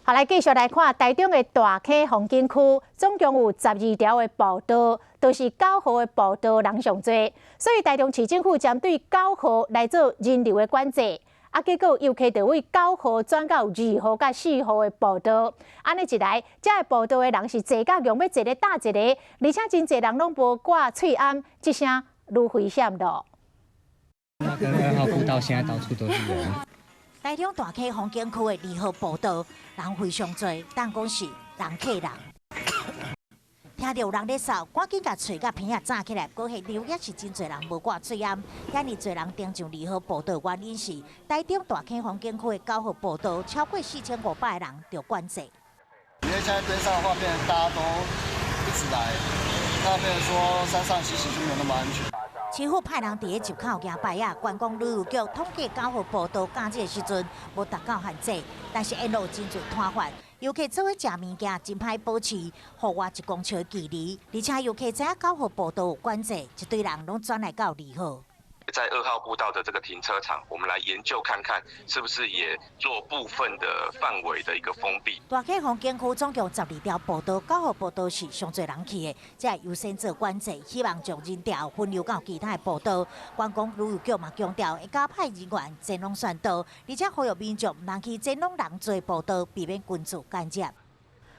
好，來繼續來看台中的大溪風景區，總共有12條的步道，都是九號的步道人上濟，所以台中市政府針對九號來做人流的管制。啊，結果遊客就對九號轉到二號佮四號的步道，按呢一來，這个步道的人是濟甲用欲一个搭一個，而且真濟人攏無掛喙罨，這聲愈危險囉。那個二號步道現在到處都是人。台中大溪風景區的二號步道人非常濟，但講是人客人。聽著有人咧嗽，趕緊共喙佮鼻仔罩起來。閣現場也是真濟人無掛喙罨，遐爾濟人登上二號步道，原因是台中大溪風景區的九號步道超過4500個人著管制。因為現在登山的話，變成大家都一直來，那變成說山上其實就沒有那麼安全。市府派人佇咧入口舉牌仔，觀光旅遊局統計九號步道假日時陣無達到限制，但是沿路真濟攤販，遊客做伙食物件真歹保持戶外1公尺的距離，而且遊客知影九號步道有管制，一堆人攏轉來到二號。在二號步道的這個停車場，我們來研究看看，是不是也做部分的範圍的一個封閉。大溪風景區總共12條步道，九號步道是上濟人去的，才會優先做管制，希望將人潮分流到其他的步道。觀光旅遊局嘛強調，會加派人員前往宣導，而且呼籲民眾毋通去前往人濟步道，避免群聚感染。